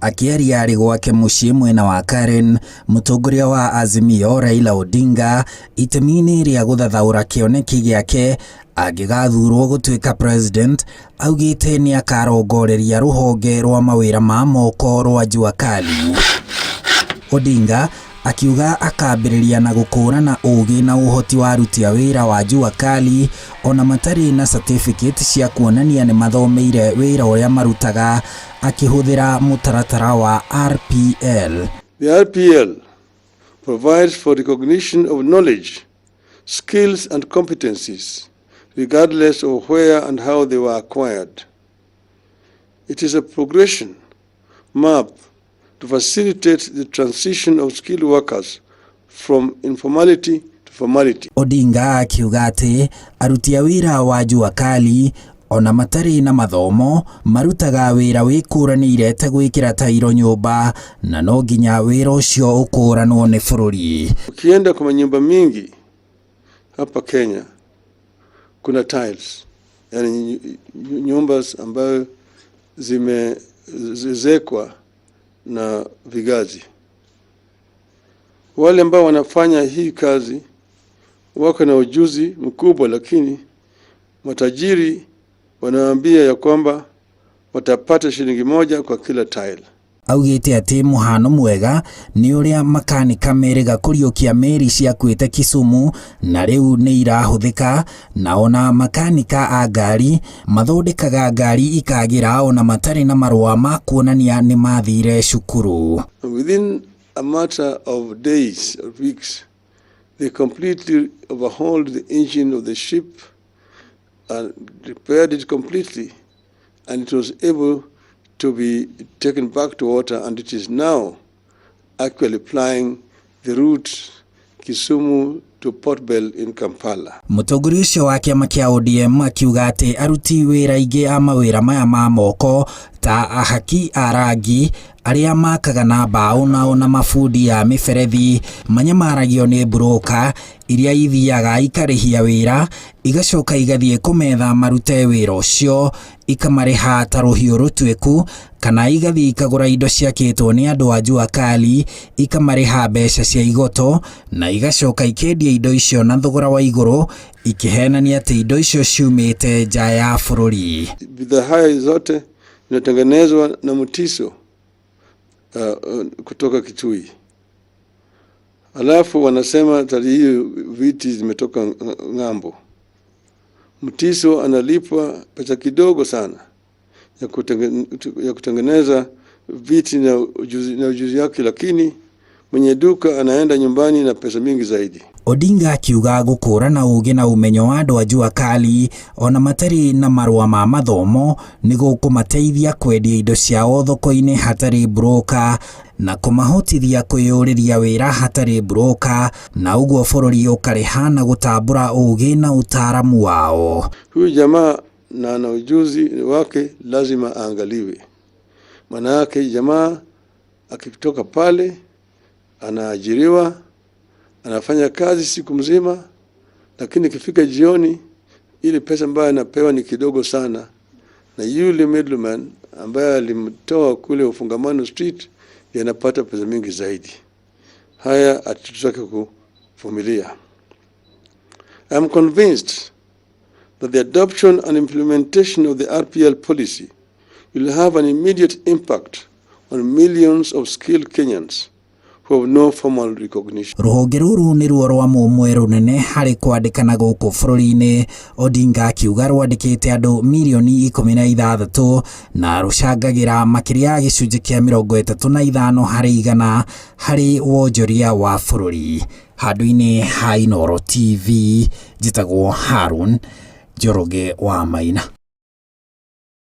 Akĩaria arĩ gwake mũciĩ mwena wa Karen, mũtongoria wa Azimio Raila Odinga itemi-inĩ rĩa gũthathaũra kĩoneki gĩake angĩgathurwo gũtuĩka president, augĩte nĩ akarongoreria rũhonge rwa mawĩra ma moko rwa Jua Kali. Odinga akiuga akambĩrĩria na gũkũrana ũgĩ na ũhoti wa aruti a wĩra wa Jua Kali ona matarĩ na certificate cia kuonania nĩ mathomeire wĩra ũrĩa marutaga akĩhũthĩra mũtaratara wa RPL. The RPL provides for recognition of knowledge, skills and competencies, regardless of where and how they were acquired. It is a progression map to facilitate the transition of skilled workers from informality to formality. Odinga akiuga atĩ aruti a wĩra wa Jua Kali ona matarĩ na mathomo marutaga wĩra wĩkũranĩire ta gwĩkĩra tairo nyũmba na no nginya wĩra ũcio ũkũranwo nĩ bũrũri. Ukienda kwa manyumba mingi hapa Kenya kuna tiles, yani nyumba ambayo zimeezekwa na vigazi. Wale ambao wanafanya hii kazi wako na ujuzi mkubwa, lakini matajiri wanaambia ya kwamba watapata shilingi 1 kwa kila tile. Augĩte atĩ mũhano mwega nĩ ũrĩa makanika merĩga kũriũkia meri ciakuĩte Kisumu na rĩu nĩ irahũthĩka, na ona makanika a ngari mathondekaga ngari ikagĩra ona matarĩ na marũa ma kuonania nĩ mathire cukuru. Within a matter of days or weeks, they completely overhauled the engine of the ship and repaired it completely, and it was able to be taken back to water, and it is now actually plying the route Kisumu to Port Bell in Kampala. Mũtongoria ũcio wa kĩama kĩa ODM akiuga atĩ aruti wĩra aingĩ a mawĩra maya ma moko ta ahaki a rangi, arĩa makaga na mbaũ na ona mabundi a mĩberethi manyamaragio nĩ broker iria ithiaga ikarĩhia wĩra igacoka igathiĩ kũmetha marute wĩra ũcio ikamarĩha ta rũhiũ rũtuĩku, kana igathiĩ ikagũra indo ciakĩtwo nĩ andũ a Jua Kali ikamarĩha mbeca cia igoto na igacoka ikendia indo icio na thogora wa igũrũ ikĩhenania atĩ indo icio ciumĩte nja ya bũrũri. Bidhaa haya zote zinatengenezwa na Mutiso kutoka Kitui. Alafu wanasema tali hiyo viti zimetoka ng'ambo. Mutiso analipwa pesa kidogo sana ya kutengeneza viti na ujuzi yake, lakini mwenye duka anaenda nyumbani na pesa mingi zaidi. Odinga akiuga gũkũrana ũgĩ na ũmenyo wa andũ a Jua Kali ona matarĩ na marũa ma mathomo nĩ gũkũmateithia kwendia indo ciao thoko-inĩ hatarĩ broker na kũmahotithia kwĩyũrĩria wĩra hatarĩ broker, na ũguo bũrũri ũkarĩha na gũtambũra ũgĩ na ũtaaramu wao. Huyu jamaa na ana ujuzi wake lazima aangaliwe. Maana yake jamaa akitoka pale anaajiriwa, anafanya kazi siku mzima, lakini ikifika jioni ile pesa ambayo anapewa ni kidogo sana, na yule middleman ambaye alimtoa kule Ufungamano Street anapata pesa mingi zaidi. Haya hatutaki kuvumilia. I am convinced that the adoption and implementation of the RPL policy will have an immediate impact on millions of skilled Kenyans who have no formal recognition. Rũhonge rũrũ nĩruo rwa mũmwe rũnene harĩ kwandĩkana gũkũ bũrũri-inĩ, Odinga akiuga rwandĩkĩte andũ mirioni 16 na rũcangagĩra makĩria ya gĩcunjĩ kĩa 35% harĩ wonjoria wa bũrũri. Handũ-inĩ ha Inooro TV, njĩtagwo Harun Njoroge wa Maina.